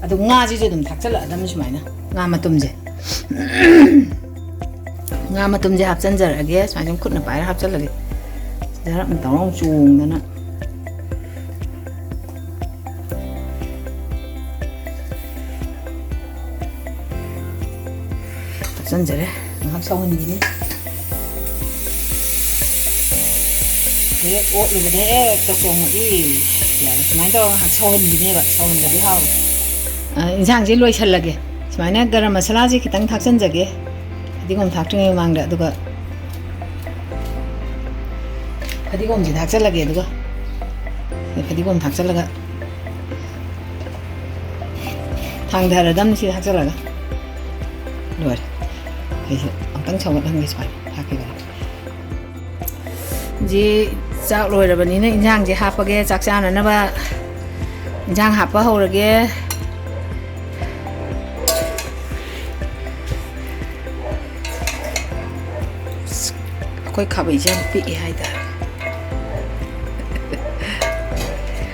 ꯑꯗꯨ ꯉꯥꯁꯤꯁꯨ ꯑꯗꯨꯝ ꯊꯥꯛꯆꯜꯂꯛꯑꯗꯕꯅꯤ ꯁꯨꯃꯥꯏꯅ, ꯉꯥ ꯃꯇꯨꯝꯁꯦ꯫ ꯉꯥ ꯃꯇꯨꯝꯁꯦ ꯍꯥꯞꯆꯤꯟꯖꯔꯛꯑꯒꯦ꯫ ꯁꯨꯃꯥꯏꯅ ꯁꯨꯝ ꯈꯨꯠꯅ ꯄꯥꯏꯔ ꯍꯥꯞꯆꯤꯜꯂꯒꯦ꯫ ꯖꯔꯞꯅ ꯇꯧꯔ ꯆꯣꯡꯗꯅ ꯍꯥꯞꯆꯤꯟꯖꯔꯦ꯫ ꯉꯥꯏꯍꯥꯛ ꯁꯧꯍꯟꯈꯤꯅꯤ꯫ ꯍꯦꯛ ꯑꯣꯠꯂꯨꯕꯗ ꯍꯦꯛꯇ ꯆꯣꯡꯉꯛꯏ꯫ ꯌꯥꯔꯦ, ꯁꯨꯃꯥꯏꯅ ꯇꯧꯔꯒ ꯉꯥꯏꯍꯥꯛ ꯁꯧꯍꯟꯈꯤꯅꯦꯕ, ꯁꯧꯍꯟꯗ꯭ꯔꯗꯤ ꯍꯥꯎꯔꯣꯏ꯫ ꯑ, ꯏꯟꯁꯥꯡꯁꯦ ꯂꯣꯏꯁꯜꯂꯒꯦ꯫ ꯁꯨꯃꯥꯏꯅ ꯒꯔꯝ ꯃꯁꯥꯂꯥꯁꯦ ꯈꯤꯇꯪ ꯊꯥꯛꯆꯟꯖꯒꯦ꯫ ꯐꯗꯤꯒꯣꯝ ꯊꯥꯛꯇ꯭ꯔꯤꯉꯩ ꯃꯃꯥꯡꯗ꯫ ꯑꯗꯨꯒ ꯐꯗꯤꯒꯣꯝꯁꯦ ꯊꯥꯛꯆꯜꯂꯒꯦ꯫ ꯑꯗꯨꯒ ꯐꯗꯤꯒꯣꯝ ꯊꯥꯛꯆꯜꯂꯒ ꯊꯥꯡꯊꯔꯗꯝꯅꯤ꯫ ꯁꯤ ꯊꯥꯛꯆꯜꯂꯒ ꯂꯣꯏꯔꯦ꯫ ꯑꯩꯁꯦ ꯑꯃꯨꯛꯇꯪ ꯁꯧꯒꯠꯍꯟꯒꯦ꯫ ꯁꯨꯃꯥꯏꯅ ꯊꯥꯛꯈꯤꯕꯅꯤ꯫ ꯍꯧꯖꯤꯛ ꯆꯥꯛ ꯂꯣꯏꯔꯕꯅꯤꯅ ꯏꯟꯖꯥꯡꯁꯦ ꯍꯥꯞꯄꯒꯦ꯫ ꯆꯥꯛ ꯆꯥꯅꯅꯕ ꯏꯟꯖꯥꯡ ꯍꯥꯞꯄ ꯍꯧꯔꯒꯦ꯫ ꯑꯩꯈꯣꯏ ꯈꯥꯕꯩꯁꯦ ꯌꯥꯝ ꯄꯤꯛꯑꯦ ꯍꯥꯏꯇꯥꯔꯦ꯫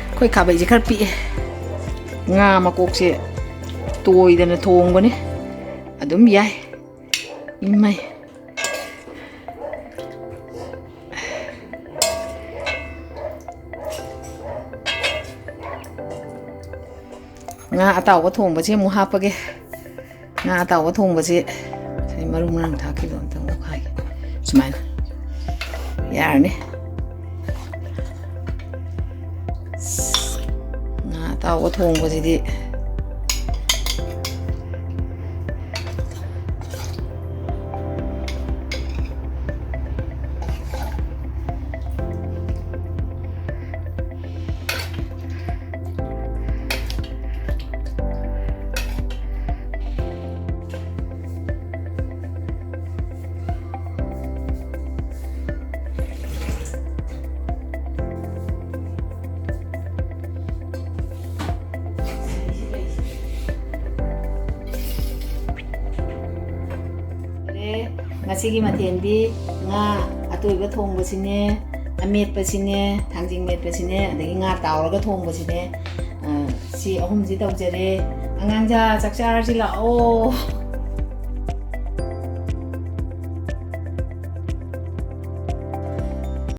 ꯑꯩꯈꯣꯏ ꯈꯥꯕꯩꯁꯦ ꯈꯔ ꯄꯤꯛꯑꯦ꯫ ꯉꯥ ꯃꯀꯣꯛꯁꯦ ꯇꯣꯏꯗꯅ ꯊꯣꯡꯕꯅꯤ꯫ ꯑꯗꯨꯝ ꯌꯥꯏ꯫ ꯏꯃꯥꯏ꯫ ꯉꯥ ꯑꯇꯥꯎꯕ ꯊꯣꯡꯕꯁꯦ ꯑꯃꯨꯛ ꯍꯥꯞꯄꯒꯦ꯫ ꯉꯥ ꯑꯇꯥꯎꯕ ꯊꯣꯡꯕꯁꯦ ꯁꯤ ꯃꯔꯨ ꯃꯔꯥꯡ ꯊꯥꯛꯈꯤꯕꯗꯣ ꯑꯝꯇꯪ ꯑꯣꯠꯈꯥꯏꯒꯦ꯫ ꯁꯨꯃꯥꯏꯅ ꯌꯥꯔꯅꯤ꯫ ꯉꯥ ꯑꯇꯥꯎꯕ ꯊꯣꯡꯕꯁꯤꯗꯤ ꯁꯤꯒꯤ ꯃꯊꯦꯜꯗꯤ ꯉꯥ ꯑꯇꯣꯏꯕ ꯊꯣꯡꯕꯁꯤꯅꯦ, ꯑꯃꯦꯠꯄꯁꯤꯅꯦ, ꯊꯥꯡꯖꯤꯡ ꯃꯦꯠꯄꯁꯤꯅꯦ, ꯑꯗꯒꯤ ꯉꯥ ꯇꯥꯎꯔꯒ ꯊꯣꯡꯕꯁꯤꯅꯦ꯫ ꯑ, ꯁꯤ ꯑꯍꯨꯝꯁꯤ ꯇꯧꯖꯔꯦ꯫ ꯑꯉꯥꯡꯖꯥ, ꯆꯥꯛ ꯆꯥꯔꯁꯤ ꯂꯥꯛꯑꯣ꯫